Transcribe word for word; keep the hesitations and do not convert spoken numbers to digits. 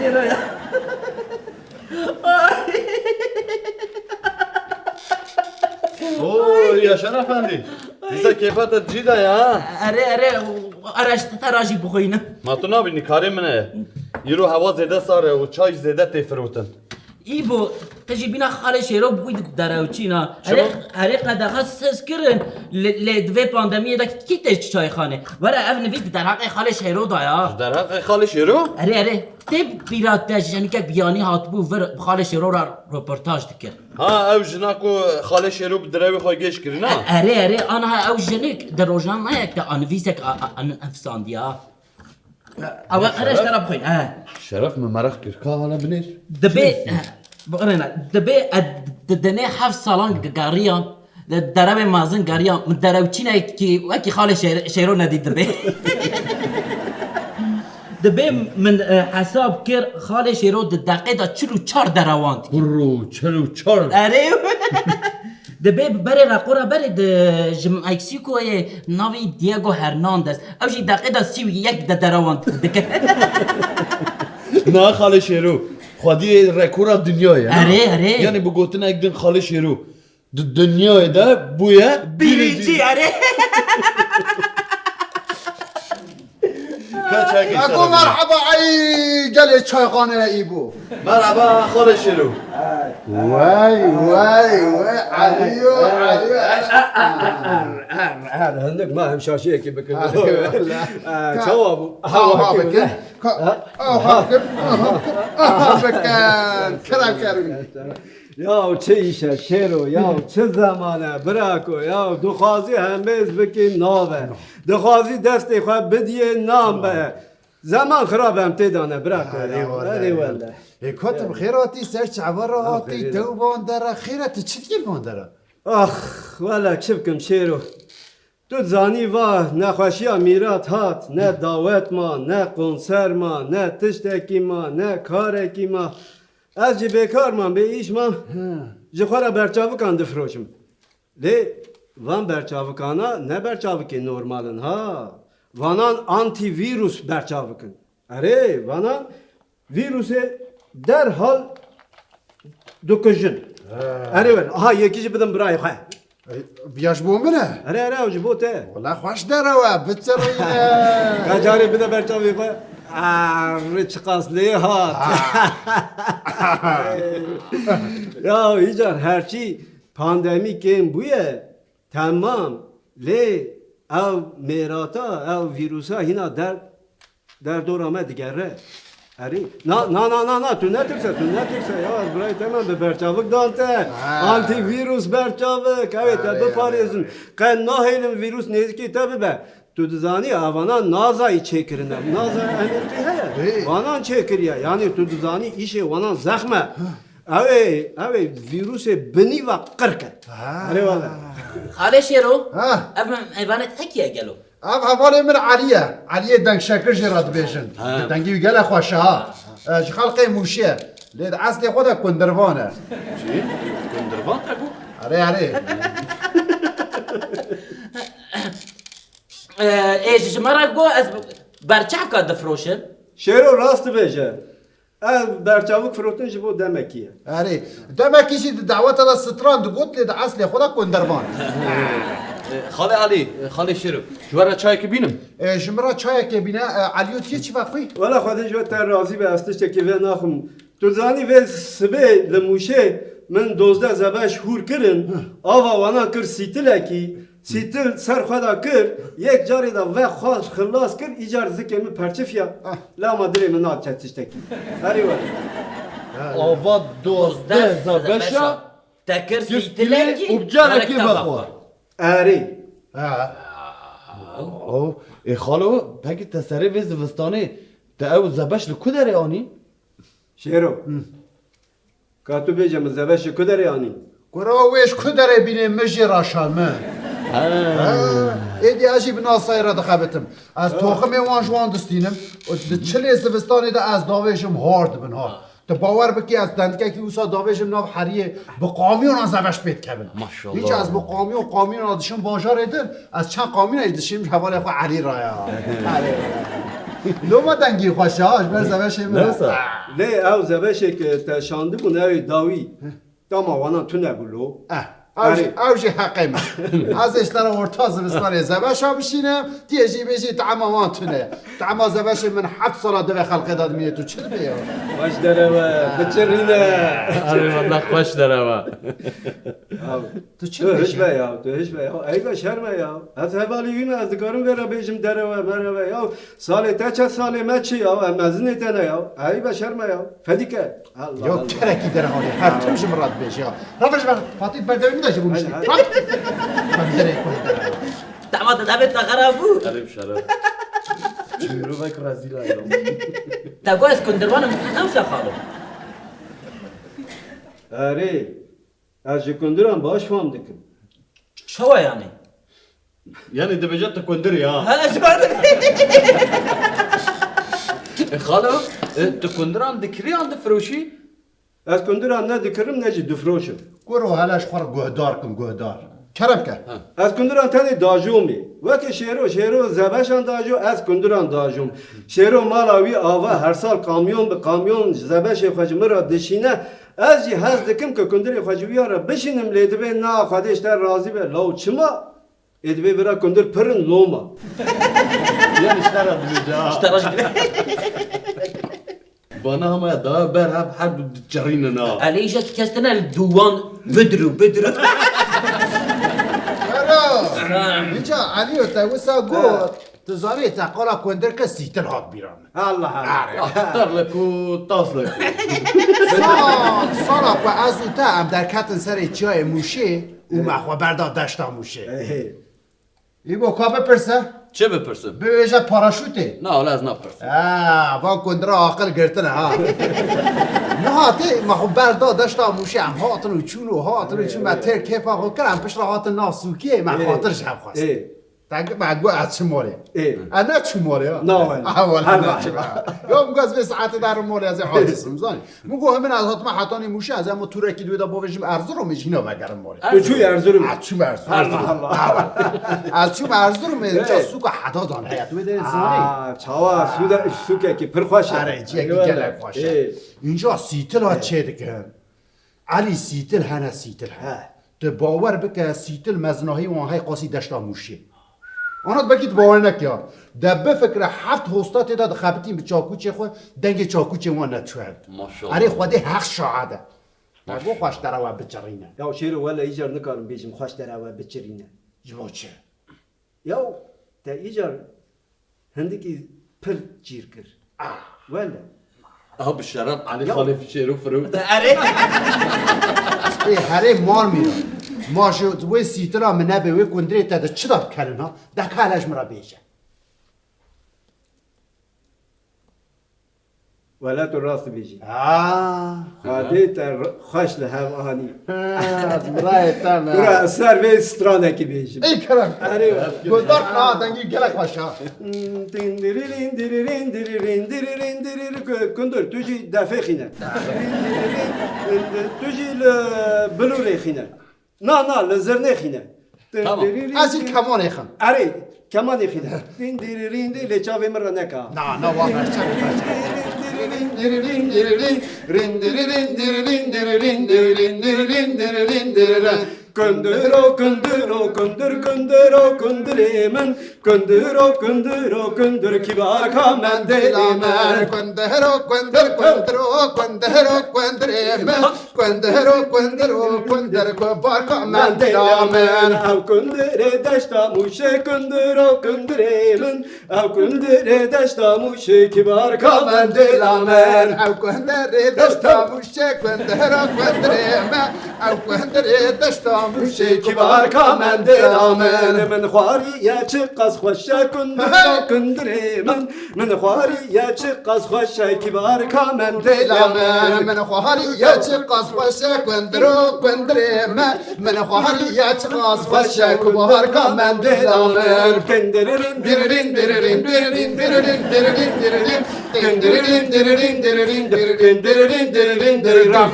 Şêro ya. Ay. Oo, Yaşar Efendi. Dîsa kêfa te cî de ya. Erê, erê, erê, ji te re jî bixwînim. Ma tu nabînî, karê min e. Îro hewa zêde sar e û çay zêde tê firotin. Îbo, te jî bîna xalê Şêro bûyî derewçîna. Çima? Erê, erê qedexe siz kirin. Lê, lê di vê pandemiyê de kî tê çayxanê? Were ev nivîs di derheqê xalê Şêro da ya. Di derheqê xalê Şêro? Erê, erê. Tê bîra te jinikek biyanî hatibû vir bi xalê Şêro re roportaj dikir. Ha, ew jina ku xalê Şêro bi direwê xwe gêj kirî, na? E, erê, erê, aniha ew jinik di rojnameyek de anivîsek a, a, a, nivîsandiya. Ew qere ji te re bixwîn, he. Şeref min meraq kir. Ka hala binêr. Dibê, he, bi qirêna, dibê e, di dinê heft salan g-, geriyan, di derewê mezin geriyan, min derewçînekî wekî xalê Şêr-, Şêro nedî dibê. Dibê min, e, hesab kir, xalê Şêro di deqê de çil û çar derewand. Hurro, çil û çar. Erê. Dibê bi berê re qora berê di, ji Meksîkoyê navî Diego Hernandez. Ew jî deqê de sî û yek de derewand dike. Na xalê Şêro. Xwediyê rekora dinyayê, ha? Erê, erê. Yani bi gotinek din xalê Şêro di dinyayê de bûye birinci, erê. Ka çayekê Eko şeref. Merhaba, ey gelê çayxaneye Îbo. Merhaba, xalê Şêro. Vay, vay, vay, Aliyo, Aliyo. Her, her, hindik ma hem şaşiyekî bikin. Hadi, wala. Ee, Ka-, çawa bû? Ha, ha, Çawa bikin. bû? Ka-, Ha? ha, ha, bikin. Aha, bikin. Kerem, kerem. Ya çi îş e Şêro, ya çi zeman e, birako, ya dixwazî hemêz bikî nabe. Dixwazî destê xwe bidiyê nan be. Zeman xirab em tê de ne, birako, Erê ya. wele. Erê wele. Ê, ka tu bi xêr hatî, ser çava re hatî, Aferin. Te û van dere, xêr e, tu çi dikî van dere? Ax, wele çi bikim Şêro. Tu dizanî va nexweşiya Mîrat hat, ne dawet ma, ne konser ma, ne tiştekî ma, ne karekî ma. Ez jî bêkar mam, bê îş mam. He. Ji xwe re berçavikan difiroşim. Lê van berçavikana ne berçavikê normal in ha. Vanan antîvîrus berçavik in. Erê, vanan vîrusê derhal dikujin. He. Erê wele, aha yekî jî bidim birayê xwe. Ey, ya ji bo min e? Erê, erê, ew ji bo te. Wela xweş derew e, biçirîne. Ka carê bide ber çavê xwe. Arê, çiqas lê hat. Ya, îcar herçî pandemî kêm bûye, temam. Lê ew mêrata, ew vîrusa hîna der Derdora me digere. Erê. Na, na, na, na, na, tu netirse, tu netirse. Ya, ez birayê te me bi berçavik dan te. Ha. Antîvîrus berçavik. Ew ê te Erê, biparêzin. erê, erê. Qe nahêlin vîrus nêzikî te bibe. Tu dizanî, evana nazayî çêkirine. Naza Amerîkî heye. Ê. Vanan çêkiriye. Yanî tu dizanî îşê wanan zexme. Ew ê, ew ê vîrusê binî ve qir ke. Ha. Erê wele. Xalê Şêro, Ha. ev mêvanek hekiye gelo. Ev hevalê min Elî ye. Eliyê Dengşekir jê re dibêjin. Ha. Di dengî wî gelek xweş e ha. E, ji xelkê Mûşê ye. Lê di eslê xwe de kundirvan e. Çi? Kundirvan te got? Erê, erê. E, ê ji me re got ez berçavka difiroşim. Şêro rast dibêje. Ev berçavik firotin ji bo demekî ye. Erê, demekî jî di daweta de stran digot, lê di eslê xwe de kundervan. Xalê Elî, xalê Şêro, ji we re çayekê bînim? E, ji min re çayekê bîne, e, Elîyo, tu yê çi vexwî? Wela Xwedê ji we te razî be, ez tiştekî vê naxim. Tu zanî vê sibê li Mûşê min dozdeh zebeş hûr kirin, ava wana kir sîtilekî, Sîtil ser xwe de kir, yek carê de ve xwe xilas kir, îcar zikê min perçifiya. Ah. Lama dilê min nadiçe tiştekî. Herî were. Ava dozdeh zebeşa Te kir kir sîtilekî û bi carekê ve xwar. Erê. Ha. O, ê xalo, pekî te serê vê zivistanê te ew zebeş li ku derê anî? Şêro. Hı. Ka tu bêje min zebeş ji ku derê anî? Kuro wê ji ku derê bînê min jî raşa min. Ha. Ha. Êdî ez jî bi nasayê re dixebitim. Ez Ha. toximê wan ji wan distînim û di çilê zivistanê de ez davêjim har dibin ha. Tu bawer bikî ez dendikekî wisa davêjim nav heriyê bi kamyona zebeş pê dikevin. Maşallah. Hiç ez bi kamyon kamyona dişim bajarê din. Ez çend kamyona dişim hevalê xwe Elî raya. Elî raya. Loma dengî xweş e, ha, ji ber zebeşê min. Neyse. Lê ew zebeşê ke te şandibûn, ew ê dawî. Dema wana tune bû lo. Eh, ew jî, Erê. Ew jî heqê min. Ez ê ji te re orta zivistanê zebeşa bişînim, tu yê jî bêjî tema wan tune ye. Tema zebeşê min heft sala di vê xelqê de dimîne, tu çi dibê ya? Baş derewe, biçirîne. Erê, wela xweş derewe. Ya, Tu çi tu dibêjî? Hiş be ya, tu hiş be ya. Eybe şerme ya. Ez hevalî wî me, ez dikarim vê re bêjim derewe, merewe ya. Salê te çe, salê me çi ya, em mezinê te ne ya. Eybe şerme ya. Fedîke. Allah Yok, Allah. Kerekî dere halê. Her tim ji min re dibêje ya. Rabe ji ber, Fatî berdevê min de ji bo min Hadi, şî. Hadi. Rabe. Rabe derê koyê dere. Damat, davet te xerab bû. Erê bi şeref. Mirovek rezîl ayro. Te got ez kundirvanim, newse xalo. Erê, ez ji kundiran baş fam dikim. Çawa yani? Yani dibêje tu kundirî ha. Ha, ez bar. E, xalo, e, tu kundiran dikirî an difroşî? Ez kundiran ne dikirim ne jî difroşim. Kuro hele ji xwe re guhdar kim, guhdar. Kerem ke. Ha. Ez kundiran tenê dajomê. Weke Şêro, Şêro zebeşan dajo, ez kundiran dajom. Şêro mala wî ava her sal kamyon bi kamyon zebeşê xwe ji min re dişîne. Ez jî hez dikim ke kundirê xwe ji wîya re bişînim, lê dibê na Xwedê ji te razî be. Law çima? Ê dibê vira kundir pir in loma. Yan ji te re dibêje ha. Ji te re jî. Vana hema ya da ber hev her du diçerînin ha. Elê îja kes tine li duwan bidir û bidir. Hero! Ha. Nica Elî, te wisa got. Ha. Tu zanî te qala kundir ke sîtil hat bîra min. Allah Allah. Are. Ah, terlik û taslik. Sala, sala ku ez û te em derketin serê çiyayê Mûşê û me xwe berda deşta Mûşê. Ê. Îbo ka bipirse? Çi bipirsim? Bibêje paraşûtê. Na, wala ez napirsim. Ha, van kundira aqil girtine ha. Niha tê me xwe berda deşta Mûşê, em hatin û çûn û hatin û çûn, me têr kêfa xwe kir, em piştre hatin nav sûkiyê, me xatir ji hev xwest. Ê. Te got, me got ez çim malê. Ê. Ez neçûm malê ha. Na wele. Ha, wele, her neçûm. Ya, min got ez vê saetê de herim malê, ez ê aciz im, zanî. Min got, hemin ez hatime hetanî Mûşê, ez ema tûrekî di wê de bavêjim Erzurumê, ji hîna vegerim malê. Tu çûyî Erzurumê? Ez çûm Erzurum. Allah Allah. Ha, wele. Ez çûm Erzurumê, Ê. Ca sûka Hedadan heye, tu wê de zanî. Aa, çawa, sûde-, sûkekî pir xweş e. Erê, ciyekî Eyvallah. Gelek xweş e. Ê. Înca sîtila Ê. Çê dikin. Elî, sîtil hene, sîtil hene. He. Tu bawer bike, sîtil mezinahî wan hey qasî deşta Mûşê. Ana belkî tu bawer neke ya. De bifikire, heft hosta tê de dixebitîn bi çakûçê xwe, dengê çakûçê wan neçû hev. Maşallah. Erê, Xwedê heq şahid e. Te got xweş derewe biçirîne. Ya Şêro, wele îcar nikarim bêjim xweş derewe biçirîne. Ji bo çi? Ya te îcar hindikî pir çîr kir. Ah. Wele. Aha, bi şeref Elî Ya. Xalê Şêro firewt. Erê. Ê, herê mal mîna. Ma ji wê sîtila min nebe, wê kundirê te de çi da bikerin ha? De ka hele ji min re bêje. Wele tu rast dibêjî. Ha. Xwedê te r-, xweş li hev anî. Ha, birayê te me. Bira, ez ser vê stranekî bêjim. Ey kerem. Erê. Goldar na dengî gelek xweş ha. Diririn, diririn, diririn, diririn, diririn, ku-, kundur, tu jî defê xîne. Tu jî li bilûrê xîne. Na, na, li zirnê xîne. Tamam. Ez jî kemanê xin. Erê, kemanê xîne. Din diririn di, lê çavê min re neka. Na, na, wa berçe, berçe. Kunduro, kunduro, kundur, kunduro, kundirê min. Kunduro, kunduro, kundur, kibarka mendêlê min. Kunduro, kundur, kunduro, kunduro, kundirê min. Kundero, kundero, kunder ku barka mendela min. Ew kundere deşta Mûşê, kundero, kunderê min. Ew kundere deşta Mûşê, kibarka mendela min. Ew kundere deşta Mûşê, kundero, kunderê min. Ew kundere deşta Mûşê, kibarka mendela min. Min xwariye çiqas xweş e, kundero, kunderê min. Min xwariye çiqas xweş e, kibarka mendela min. Min xwariye çiqas xweş e, kundiro, kundirê me. Min xwariye çiqas xweş e, kibarka mendela min. Diririn, diririn, diririn, diririn, diririn, diririn, diririn. Diririn, diririn, diririn, diririn, diririn, diririn, diririn.